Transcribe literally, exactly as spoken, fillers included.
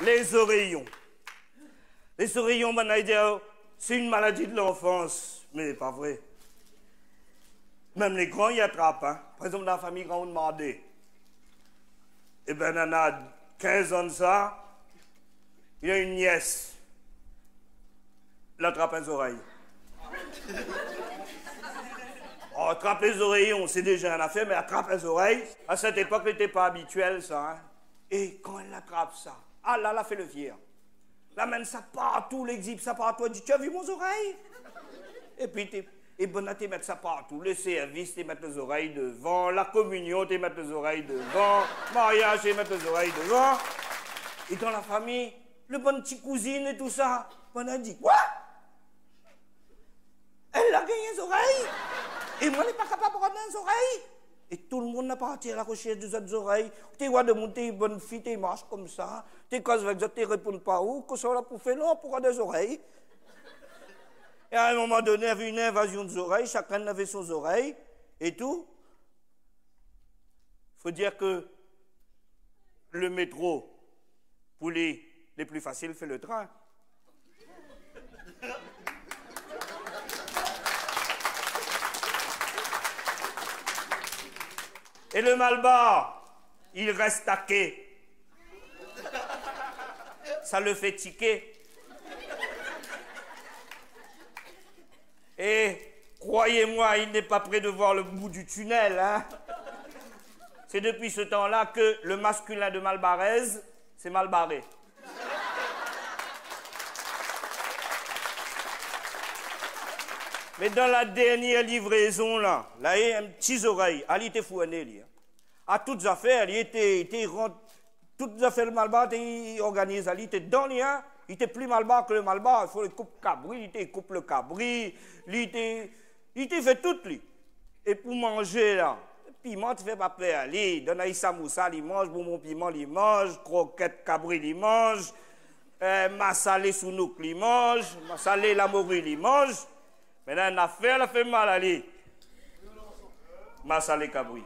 Les oreillons. Les oreillons, banna i di, oh, c'est une maladie de l'enfance. Mé pa vré. Mèm lé gran i atrap, in. Par égzanp, dan la fami Gramoun Mardé. Ében, nana kinz an de sa, néna in nyès. La trap in zorèy. Oh, trap les oreillons, sé déza in nafèr, mé atrap in zorèy, a sèt épok, lété pa abitièl, sa, in. É kan èl la trap sa, a la, la fé le fièr. La amenn sa partou, lé zip sa partou, èl di, tu as vu mon zorèy ? Épi té, é banna té mèt sa partou, le sèrvis té mèt le zorèy devan, la kominyon té mèt le zorèy devan, maryaz té mèt le zorèy devan. É dan la fami, le bann ti kouzine é tousa, banna di, koi ? Èl la gingn in zorèy. É moin, lé pa kapab rann in zorèy. É tout le moun la parti a la reshèrsh de zot zorèy. Té oi demoun, té bann fi, té marsh konmsa. Té koz avèk zot, té réponn pa ou. Kosa ou la pou fé la, pou rann in zorèy ? É a in moman doné, navé in invazion de zorèy. Shakinn navé son zorèy. É tou. Fo dir ke le métro, pou li, lé pli fasil fé le trin. É le malbar, i rès a ké. Sa le fé tiké. Et croyez-moi, il n'est pas près de voir le bout du tunnel, hein. C'est depuis ce temps-là que le masculin de Malbarèze, c'est Malbaré. Mé dan la dèrnièr livrézon la, la, in ti zorèy, ali té fourné, li, in. A tout zafèr, li té, té rant, tout zafèr le malbar, té organiz ali, té dan li, in. Li té pli malbar ke le malbar. Fo li koup kabri, li té koup le kabri, li té, li té fé tout, li. É pou manzé la, piman té fé pa pèr ali. Donn ali samousa, li manz, bonbon piman, li manz, krokèt kabri, li manz, euh, masalé sounouk, li manz, masalé lamori, li manz. Mé néna in nafèr la fé mal ali. Masalé kabri.